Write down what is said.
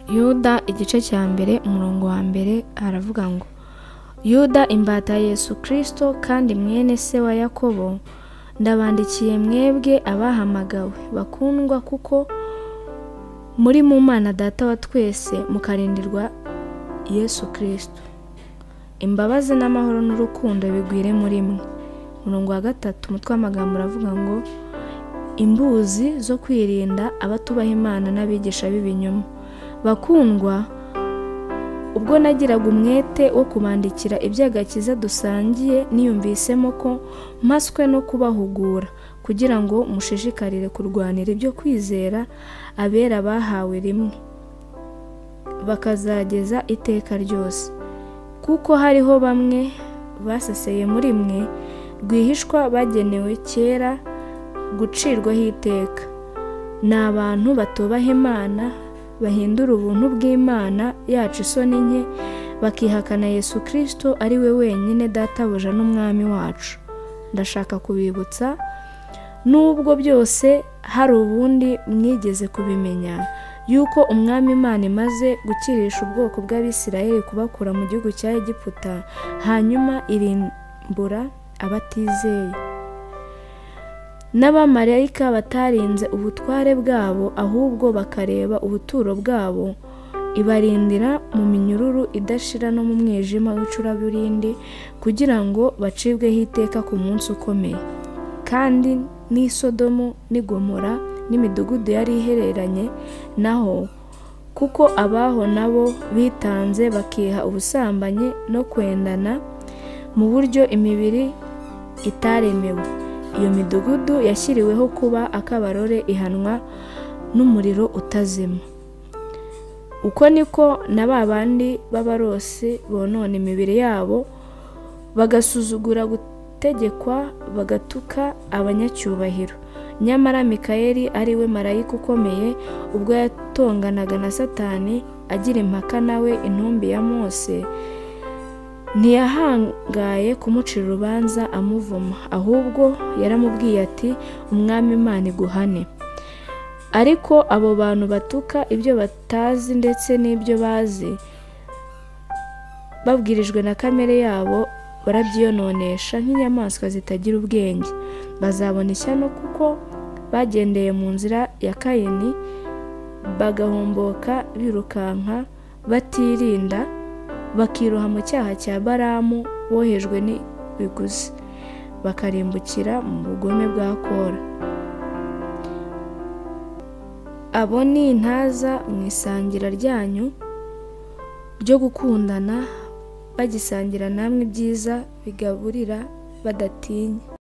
Yuda igice cya mbere umurongo wa mbere aravuga ngo: Yuda imbata ya Yesu Kristo kandi mwene se wa Yakobo, ndabandikiye mwebwe abahamagawe bakundwa, kuko muri mu Mana Data wa twese mukarindirwa Yesu Kristo. Imbabazi n'amahoro n'urukundo bigwire muri mwe. Umurongo wa gatatu umutwe w'amagambo uravuga ngo: imbuzi zo kwirinda abatubaha Imana n'abigisha b'ibinyoma. Bakundwa, ubwo nagiraga umwete wo kubandikira iby'agakiza dusangiye, niyumvisemo ko mpaswe no kubahugura kugira ngo mushishikarire kurwanira ibyo kwizera abera bahawe rimwe, bakazageza iteka ryose. Kuko hariho bamwe baseseye muri mwe rwihishwa, bagenewe kera gucirwaho iteka. Ni abantu batubaha Imana, bahindura ubuntu bw'Imana yacu isoni nke, bakihakana Yesu Kristo ari we wenyine Databuja n'Umwami wacu. Ndashaka kubibutsa, nubwo byose hari ubundi mwigeze kubimenya, yuko Umwami Imana imaze gukirisha ubwoko bw'Abisirayeli kubakura mu gihugu cya Egiputa, hanyuma irimbura abatizeye. N'abamarayika batarinze ubutware bwabo, ahubwo bakareba ubuturo bwabo, ibarindira mu minyururu idashira no mu mwijima w'icuraburindi, kugira ngo bacibweho iteka ku munsi ukomeye. Kandi n'i Sodomu n'i Gomora n'imidugudu yari ihereranye naho, kuko abaho nabo bitanze bakiha ubusambanyi no kwendana mu buryo imibiri itaremewe. Iyo midugudu yashyiriweho kuba akabarore, ihanwa n'umuriro utazima. Uko niko na ba bandi b'abarosi bonona imibiri yabo, bagasuzugura gutegekwa, bagatuka abanyacyubahiro. Nyamara Mikayeli ari we marayika ukomeye, ubwo yatonganaga na Satani agira impaka nawe intumbi ya Mose, ntiyahangaye kumucira urubanza amuvuma, ahubwo yaramubwiye ati: Umwami Imana iguhane. Ariko abo bantu batuka ibyo batazi ndetse n'ibyo bazi, babwirijwe na kamere yabo, barabyiyononesha nk'inyamaswa zitagira ubwenge. Bazabona ishyano kuko bagendeye mu nzira ya Kayini, bagahomboka birukanka batirinda, bakiroha mu cyaha cya Balamu bohejwe n'ibiguzi, bakarimbukira mu bugome bwa Kora. Abo ni intaza mu isangira ryanyu ryo gukundana, bagisangira namwe ibyiza bigaburira badatinya.